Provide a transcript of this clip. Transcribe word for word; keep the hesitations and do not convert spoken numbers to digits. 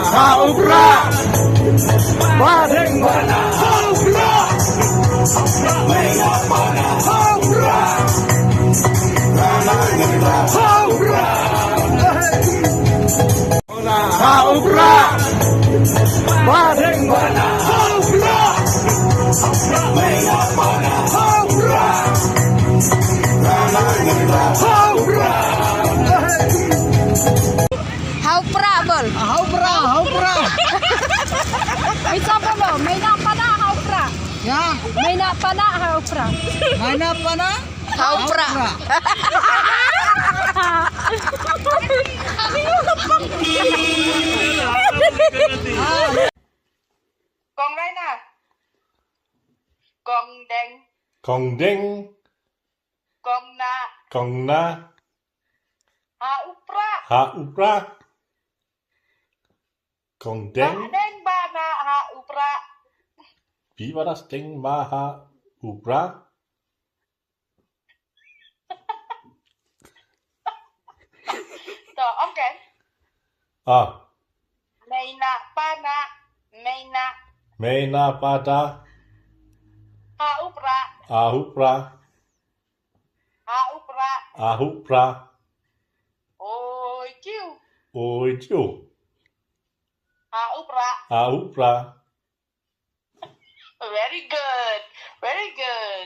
Ha u Prah! Ba deng ba na ha u Prah! Ha u Prah! Ha u Prah! Ha u Prah! Ba deng ba na ha u Prah! Ha u Prah! Ha u Prah! Ha u Prah bol. Ha u Prah, ha u Prah. Bisa bolo, maina pana ha u Prah. Ya. Maina pana ha u Prah. Maina pana ha u Prah. Kong Raina. Kong Deng. Kong Deng. Kong Na. Kong Na. Ha u Prah. Ha u Prah. Kong Deng. Ba deng ba na ha u Prah. Bi ba das deng ba ha u Prah. To, okay. Ah. Maina pana, maina. Maina pana. Ha u Prah. Ha u Prah. Ha u Prah. Ha u Prah. Oi kiu. Oi kiu. Ha u Prah. Ha u Prah. Very good. Very good.